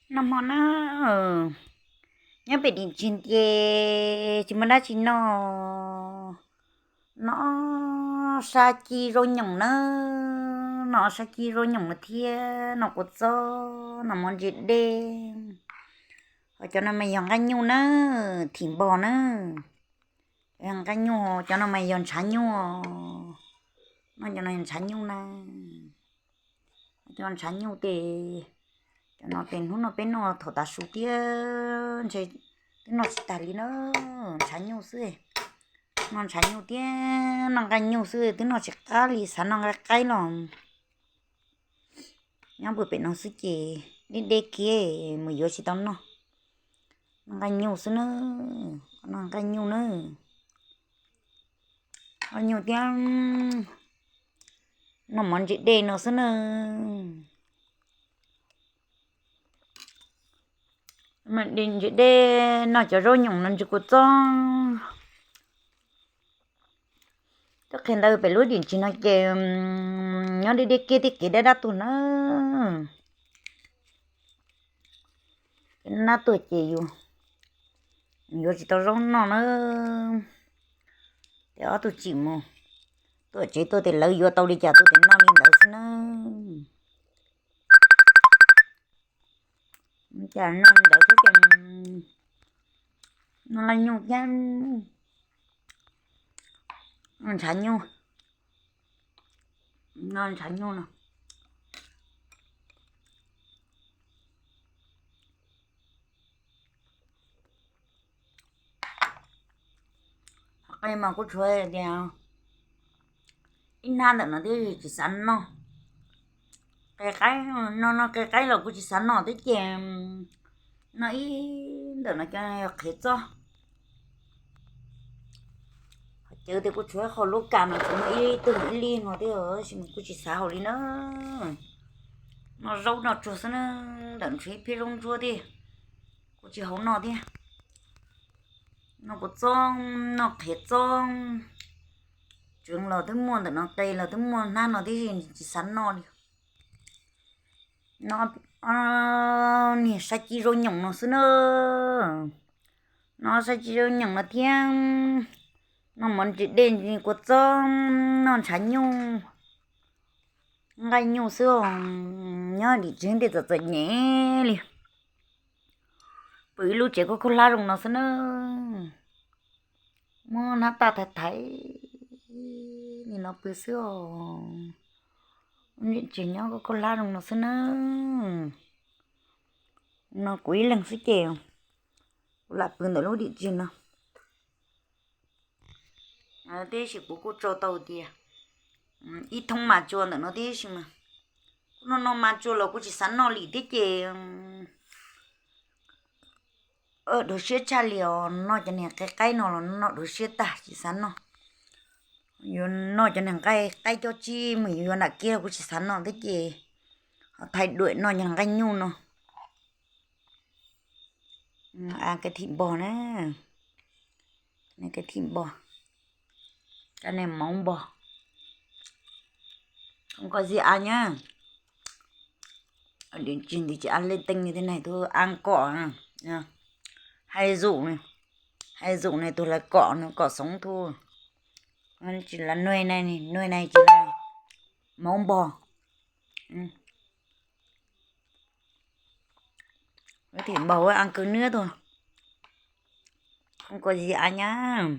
Noj hmo na, nyob pem dim tsis nti, tsis muaj dab tsi noj. Noj sab ci zaub nyoos na, noj sab ci zaub nyoos na thiab noj kua txob, noj mov ntsis dej. Ho cov no mas yog nqaij nyuj na, thim npog na. Cov yog nqaij nyuj, cov no mas yog ntshav nyuj. Noj cov no yog ntshav nyuj na. Cov ntshav nyuj tes, cov no tes hnub no peb noj thaum tav su thiab ntshe twb noj tsis tag li na. Ntshav nyuj xwb, noj ntshav nyuj thiab noj nqaij nyuj xwb twb noj tsis qab li, xav noj nqaij qaib los nyob pw pem no xwb ces deb deb kiag mus yuav tsis tau noj. Noj nqaij nyuj xwb na, noj nqaij nyuj na. Nqaij nyuj thiab noj mov ntsis dej no xwb na. Ntsis dej noj cov zaub nyoos no ntsis kua txob. Twb qhia ntawd pem lub dim tsis no ces nyob deb deb kiag tej kev dab dab tuag na. Dab tuag ces yus yuav tsis tau zaub noj na. Ces ob tug tsim mus, tuaj tsev tuaj tes lawv yuav tau li cas tuaj tes noj li ntawd xwb na. Cas noj li ntawd xwb ces noj nqaij nyuj thiab ntshav nyuj, noj ntshav nyuj no. Qe mas kuv tshuav tias ib hnab ntawm no thiab tsis xav noj. Qe qaib, no no qe qaib los kuv tsis xav noj thiab ces no ib ntawm no cov qhiav txob. Cawv tias kuv tshuav qhov lub kas no tshuav ib tug ib li no thiab tab sis mas kuv tsis xav haus li na. Noj zaub noj tsuag xwb na, ntawm tshuav ib phiab zaub ntsuab thiab kuv tsis haus noj thiab. Noj kua txob, noj qhiav txob, tseev los twb muaj ntawm no, qe los twb muaj hnab no tib si tsis xav noj li. No niag sab ci zaub nyoos no xwb na. No sab ci zaub nyoos no thiab noj mov ntsis dej ntsis kua txob, noj ntshav nyuj, nqaij nyuj xwb os. Nyob dim tsis tej txom txom nyem li. Pw ib lub tsev khaub khaub hlab zoo no xwb na. Muab hnab taj thaiv thaiv li no pw xwb os. Dim tsis nyob khaub khaub hlab zoo no xwb na. No kuv ib leeg xwb ces kuv lam pw ntawm lub dim tsis no. Tib si kuv kuj tso tau tias ib thoob mas tsua ntawm no tib si mas kuv noj noj mas tsua los kuv tsis xav noj li thiab ces dhuav siab tshaj li os. Noj cov niag qe qaib no los noj dhuav siab tag tsis xav noj. Yuav noj cov niag nqaij qaib coj tsib mus yuav nram kiab los kuv tsis xav noj thiab ces ho thaij duam noj cov nqaij nyuj no. A, kev thim npog na, kev thim npog, ka ne mauv npog, koj zib a nyab. Dim tsis nti tsis a le teej li thiab ne, tus a kom, hais zum, hais zum ne tus hlawv kom no kom xoov thuj, tsis las nuj na, nuj na tsis las mauv npog. Thim npog a kws nwb tuaj, koj zib a nyab.